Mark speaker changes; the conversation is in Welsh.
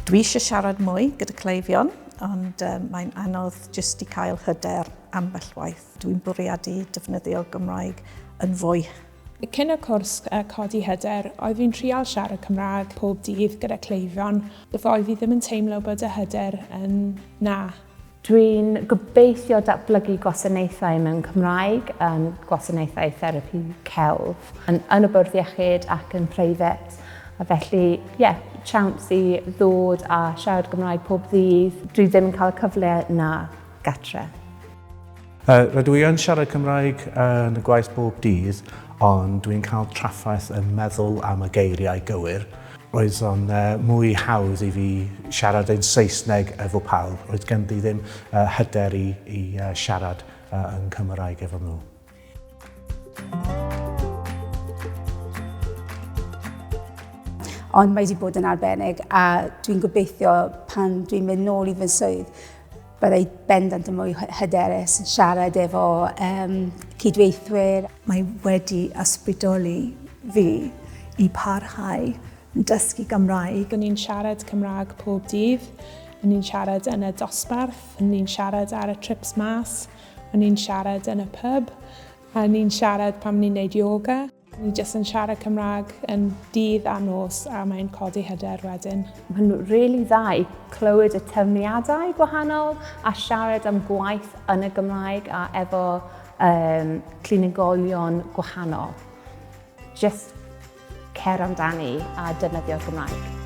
Speaker 1: Dwi eisiau siarad mwy gyda cleifion, ond um, mae'n anodd jyst i cael hyder ambell waith. Dwi'n bwriadu defnyddio Gymraeg yn fwy.
Speaker 2: Cyn y cwrs uh, codi hyder, oedd fi'n trial siarad Cymraeg pob dydd gyda cleifion. Oedd fi ddim yn teimlo bod y hyder yn na.
Speaker 3: Dwi'n gobeithio datblygu gwasanaethau mewn Cymraeg, um, gwasanaethau therapi celf, yn, yn y bwrdd iechyd ac yn preifat. A felly, ie, yeah, chance i ddod a siarad Gymraeg pob ddydd. Dwi ddim yn cael y cyfle na gatre.
Speaker 4: Rydw i yn siarad Cymraeg yn y gwaith bob dydd, ond dwi'n cael trafferth yn meddwl am y geiriau gywir. Roedd o'n mwy hawdd i fi siarad yn Saesneg efo pawb. Roedd ganddi ddim hyder i, i siarad yn Cymraeg efo nhw.
Speaker 5: Ond mae wedi bod yn arbennig a dwi'n gobeithio pan dwi'n mynd nôl i fy swydd Byddai bendant yn mwy hyderus yn siarad efo um, cydweithwyr.
Speaker 6: Mae wedi ysbrydoli fi i parhau yn dysgu Gymraeg.
Speaker 2: O'n i'n siarad Cymraeg pob dydd. O'n i'n siarad yn y dosbarth, o'n i'n siarad ar y trips mas, o'n i'n siarad yn y pub, a o'n i'n siarad pan o'n i'n neud yoga. Ni jyst yn siarad Cymraeg yn dydd a nos a mae'n codi hyder wedyn.
Speaker 3: Mae'n rili dda i clywed y termiadau gwahanol a siarad am gwaith yn y Gymraeg a efo um, clinigolion gwahanol. Just cer amdani a defnyddio'r Gymraeg.